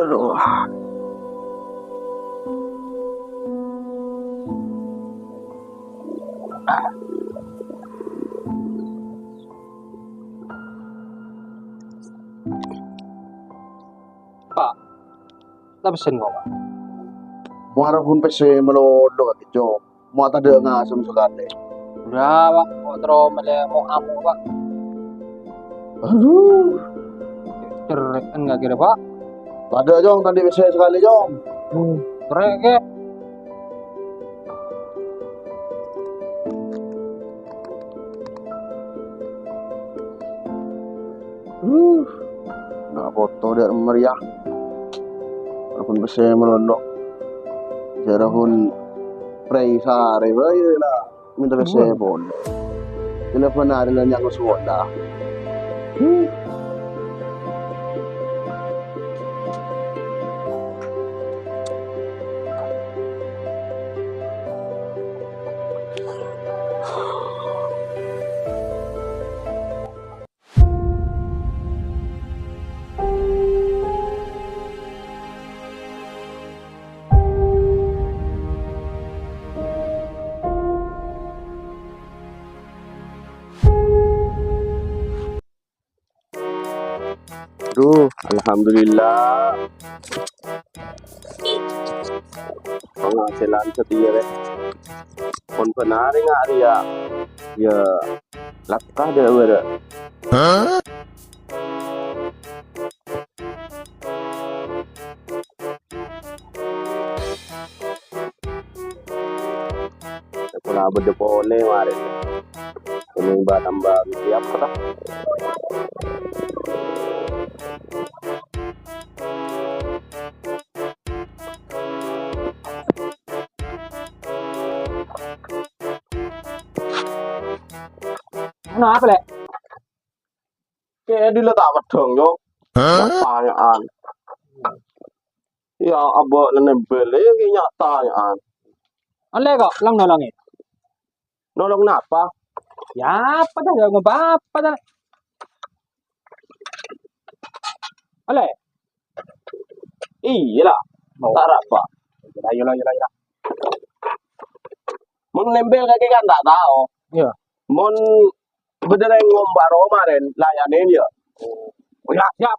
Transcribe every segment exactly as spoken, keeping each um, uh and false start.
Aduh. Pa', la pèssèna, Pa'? Moarabun pèssè malolo, Jo. Mo' tadâ' ngasem sakalè. Ora, Pa'. Mo' terro mellè mo' amo', Pa'. Aduh. Cerrè'an kakè, Pa'. Tadâ', Jong, tadâ' pèssè sakalè, Jong. Hmm, cerrè' kè. Uh, na' poto dâ' remma rèya. Walaupun pèssè malolo. Jârâ pon prèi sarè bhâi la mènta pèssè pon. Telepon arè la nyang soda. Duh, alhamdulillah. Penghasilan satèya, rè. Mon bân arè nga' rèya, yâ, lakka dâ' bârâ'. Pola bâdâ polè marè. Kènèng ba-tamba siap, ta? Kenapa, Lè'? Kèya dila ta' peddhâng, Jong. Hah? Tanya'an. Yâ, abâ' nèmbel, yâ, kèya tanya'an. Ollè kok, lang nolongè. Nolong napa? Yâ, apa dah, yâ, ngapa apa dah. Ollè. Iyâ la. Oh. Ta' arapa. Iyâ la, iyâ la, iyâ la, iyâ la. Mon nèmbel kakè kan ta' tao. Iyâ. Mon bâdâ rèng ngomba rowa marèn, layanè, yâ. Oh, yâ, siap.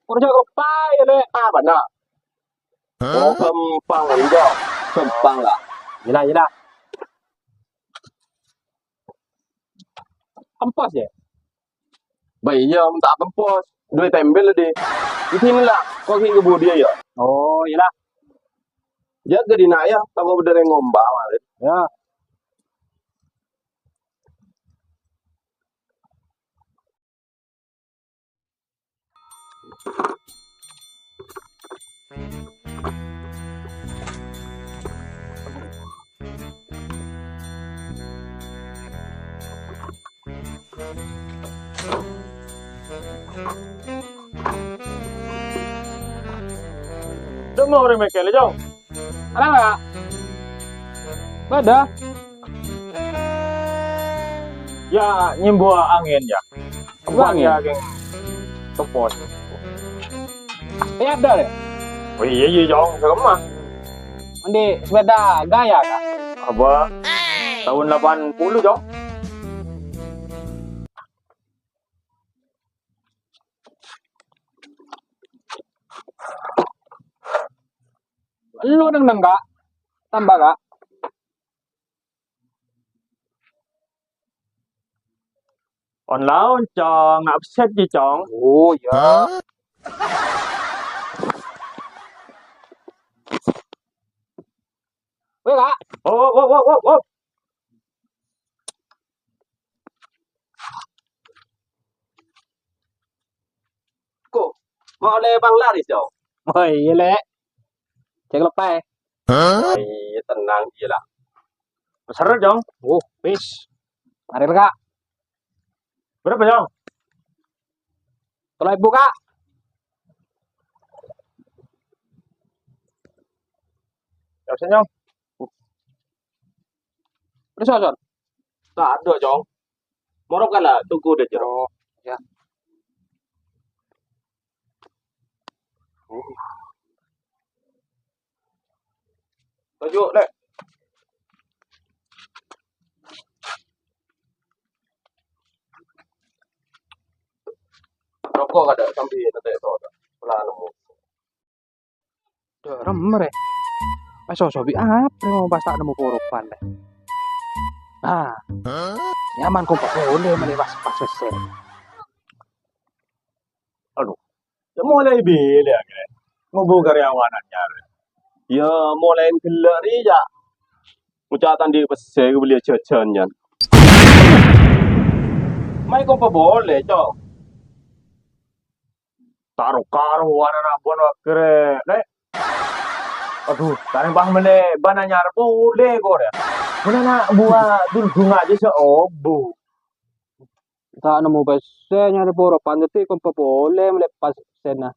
Kerja lupa, yâ, Lè'. Apana? Hah? Oh, gampang, Jong. Gampang, la. Iyâ la, iyâ la. Kempos, yâ? Bâ iyâ, mon ta' kempos. Duwâ' tèmbel, dhi. Di sini, la. Kok ghi' ka budiyâ, yâ? Oh, iyâ la. Jâgâ dinna', yâ. Tako' bâdâ rèng ngomba, marèn. Yâ. Dâ' emma orèng mèkkèl, Jong? Arapa, Kak? Bâdâ. Yâ, nyembuwâ angèn, yâ. Buwâ angèn. Yâ, ghi' kempos. Iyâ, bâdâ, Lè'? Oh, iyâ, iyâ, Jong. Sakemma. Andi' sepeda gaya, Kak? Abâ'. Taon lapan puluh, Jong. Lu neng-neng, Kak. Tamba, Kak. On-laon, Cong. Absen, Cong. Oh, iyâ. Hah? Weh, Kak. Oh, oh, oh, oh, oh. Ko, mau le bang laris, Cong. Oh, iyâ, Lè'. Cèk leppè. Hah? Oh, iyâ, tenang, iyâ la. Beser, Cong. Oh, wis. Mari, Kak. Berapa, Cong? Tello èbu, Kak. Siap, Cong. Terus, Son? Tadâ', Cong. Morok kan la, tunggu dâ' jero. Oh, iyâ. Uh. Toju', Lè'. Roko' kadâ' sambi nètè' to, la nemmo. Dârem, rè. Pas soso bi' apa rè, mon pas ta' nemmo koroban, rè. Nah, nyaman kompak polè mèlè pas, pas pèssè. Adu, yâ molaè bilâ, Kè. Ngobu karyawan anyar. Yâ, molaè ghellâ' rèya. Ngoca' ta' andi' pèssè, belliyâ jhâjhân, yan. Mayu kompak polè, Cong. Ta' ro-karowan ana' buwân wagârâ, Lè'. Adu, tarèmpang mèlè bân anyar polè, kor, yâ. Mon ana' buwâ dulghung ajâ sè obu. Ta' nemmo pèssè nyarè poro, pantes kompak polè mèlè pas pèssèna.